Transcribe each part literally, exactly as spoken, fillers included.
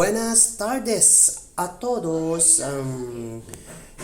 Buenas tardes a todos. Um,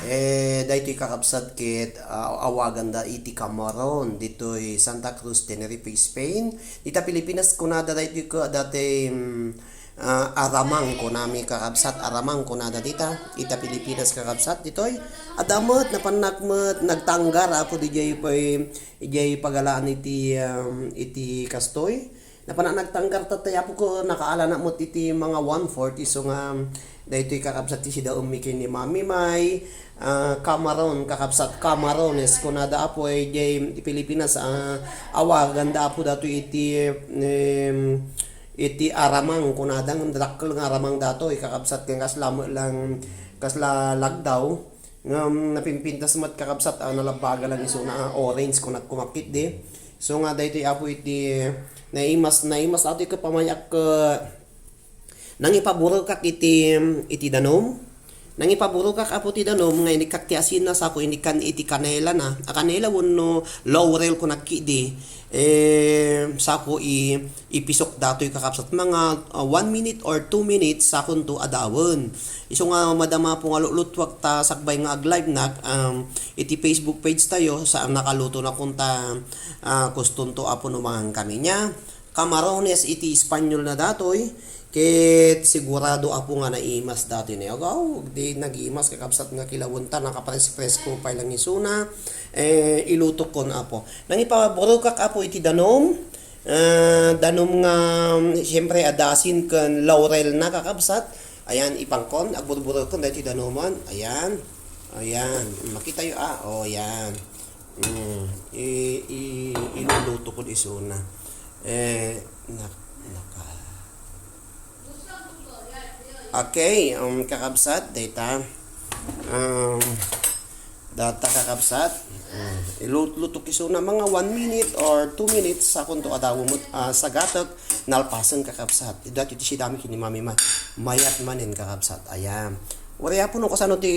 eh, daytoy kakabsat ket, ah, awaganda iti Camaron ditoy Santa Cruz, Tenerife, Spain. Dita Pilipinas, kunada daytoy ko dati, um, ah, aramang kunami kakabsat, aramang kunada dita. Ita Pilipinas kakabsat ditoy. Adda met, napannak met, nagtanggar, apo, dijay pay, ijay pagalaan iti, um, iti kastoy. Napanak nagtanggar tattay, apo, ko, nakaalana met iti mga one forty, so nga, daytoy kakabsat ti sidaem mi ken ni Mami May, ah, Camaron, kakabsat, Camarones, kunada, apo, eh, jay Pilipinas, ah, awaganda, apo, datoy iti, em, iti aramang, kunada, nga dakkel nga aramang datoy, kakabsat, ken kasla met lang, kasla lagdaw, ngem napimpintas met, kakabsat, ah, nalabbaga lang isuna, ah, orange, kunak kumakit di. So nga, daytoy, apo, iti naimas, naimas, ato ket pamayak, ah, nangipaburokak iti, iti danum. Nangipaburokak, apo, ti danum, nga inikkak ti asinna, sako inikkan iti kanelana. A kanela wenno laurel kunak idi. Eh, sako i-, ipisok datoy, kakabsat, mga, ah, one minute or two minutes, sakonto adawen. Isu nga madama, apo, nga lutlutuak ta sakbay nga ag-live-nak, um, iti Facebook page tayo, saan nakaluto na kunta, ah, kustonto, apo, no mangan kami nia. Camarones iti Espanyol na datoy, ket sigurado, apo, nga naimas datoy ni. Agaw, di nagimas, kakabsat, nga kilawen ta, nakapresko-presko pay lang isuna. Eh, ilutok kon, apo. Nangipaburokak, apo, iti danum. Ah, danum nga, siyempre, adda asin ken laurel na, kakabsat. Ayan, ipangkon, agburburokon daytoy danumon. Ayan. Ayan. Makitayo, ah. O, ayan. Mm, i-, i-, iluluto ko isuna. Eh, nak-, naka-, Okay, um, kakabsat, dayta. Um, data, kakabsat. Um, iluluto ko isuna mga one minute or two minutes, sakonto adawen met, ah, sagatek, nalpasen, kakabsat. Daytoy ti sidami ken ni Mami May. Mayat manen, kakabsat. Ayan. Uray, apo, no kasano ti,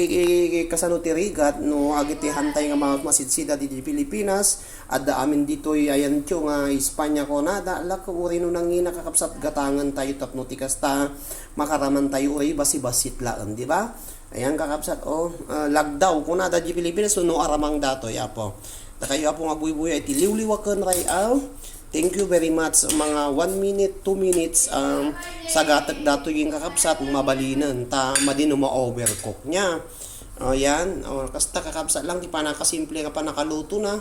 kasano ti rigat no agiti hantay nga mga masidsida didi Pilipinas, adda amin ditoy, ayan, tiyo nga Espanya kunada, lako, uray no nangina, kakabsat, gatangen tayo tapno ti kasta makaraman tayo uray basi-basit laeng, di ba? Ayan, kakabsat, o, ah, lagdaw kunada di Pilipinas, no aramang datoy, apo. Dakayo, apo, nga buybuya iti liwliwa ken ray-aw. Thank you very much. Mga one minute, two minutes, um, sagatek datoy ing kakabsat, mabalinen ta madi no ma-overcook nia. O, yan. O, kasta, kakabsat, lang ti panakasimple nga panakaluto na.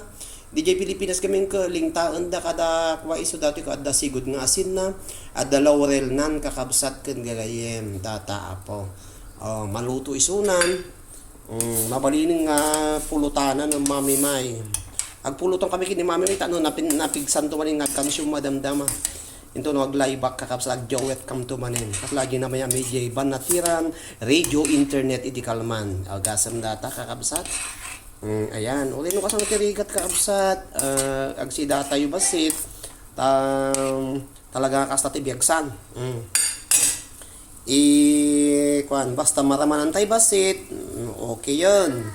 Dijay Pilipinas kami ket lingtaenda kada kua isu datoy ket adda sigud nga asinna, adda laurel nan, kakabsat, ken gagayyem, data, apo. O, maluto isunan. Mm, mabalin nga pulutanan ni Mami May. Agpulutan kami ken ni Mami May, ta no, napin-, napigsanto manen nga agkansiom madamdama. Into no, ag-live back, kakabsat, ag-duet kamto manen. Kasla di na may amay jay bannatiran, radio, internet, idi kalman. Agasem data, kakabsat. Mm, ayan. Uray no kasano ti rigat, kakabsat. Ah, agsida tayo bassit. Ta-, Talaga kasta ti biagsan. Mm. I, kuan, basta maramanan tay bassit, mm, okay yun.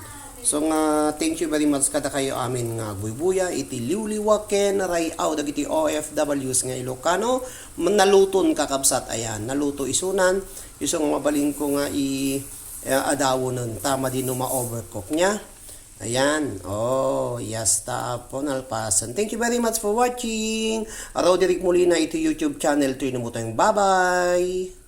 So nga, thank you very much kadakayo amin nga agbuybuya iti liwliwa ken ray-aw dagiti O F Ws nga Ilocano. Naluton, kakabsat, ayan, naluto isunan. Isu nga mabalin ko nga i, eh, adawonen ta madi no ma-overcook nia. Ayan. Oh, yes, ta, apo, nalpasen. Thank you very much for watching. Roderick Molina iti YouTube channel. Tuloy na mo tayong bye-bye.